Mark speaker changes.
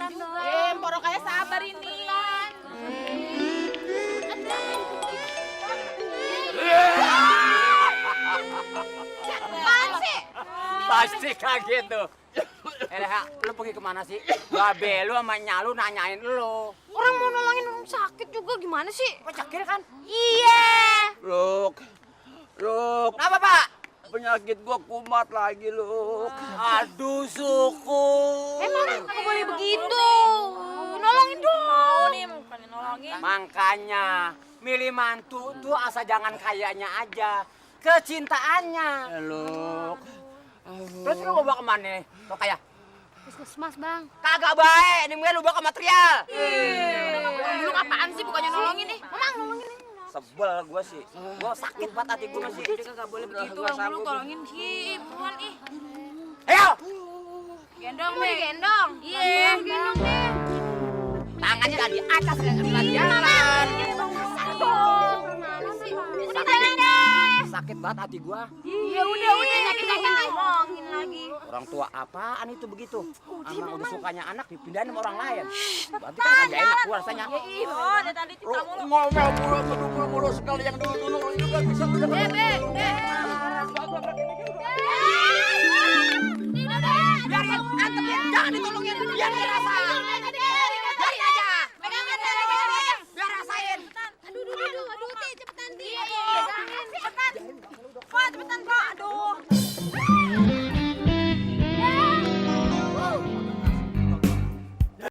Speaker 1: cepetan dong.
Speaker 2: Mpok Rokaya sabar ini. Apaan sih?
Speaker 3: Pasti kaget tuh. Leha, lu pergi kemana sih? Babe lu sama nyalu nanyain lu.
Speaker 1: Orang mau nolongin orang sakit juga gimana sih?
Speaker 3: Kok cekir kan?
Speaker 1: Iya.
Speaker 4: Luk,
Speaker 3: Kenapa, Pak?
Speaker 4: penyakit gua kumat lagi, Luk.
Speaker 3: Aduh, suku.
Speaker 1: Emang nggak boleh begitu. Nolongin dong.
Speaker 2: Mau nih, bukannya nolongin.
Speaker 3: Makanya milih mantu tuh asal jangan kayaknya aja, kecintaannya.
Speaker 4: Luk.
Speaker 3: Terus lu mau bawa kemana nih? Rokaya?
Speaker 1: Puskesmas, Bang.
Speaker 3: Kagak baik, ini mendingan lu bawa ke material.
Speaker 2: Dulu apaan sih bukannya nolongin nih? Mamang nolongin nih.
Speaker 3: Sebel gua sih. Gua sakit banget hati gua masih.
Speaker 2: Jadi kagak boleh begitu,
Speaker 4: Gua
Speaker 2: Bang. Dulu
Speaker 4: sanggup.
Speaker 2: tolongin sih, buruan ih.
Speaker 3: Ayo,
Speaker 2: Gendong,
Speaker 1: Mau
Speaker 2: Be.
Speaker 1: digendong?
Speaker 2: Iya.
Speaker 1: Gendong deh.
Speaker 3: tangannya tadi atas lagi jalan.
Speaker 1: Udah jalan deh.
Speaker 3: Sakit banget hati gua.
Speaker 1: Ya udah sakit-sakit ngomongin lagi.
Speaker 3: Orang tua apaan itu begitu? Ama udah sukanya anak dipindahin sama orang lain. Berarti kan kagak enak gua rasanya.
Speaker 2: Oh, ada tadi
Speaker 4: Lu ngomel mulu, mulu sekali yang dulu juga bisa udah.
Speaker 1: Be.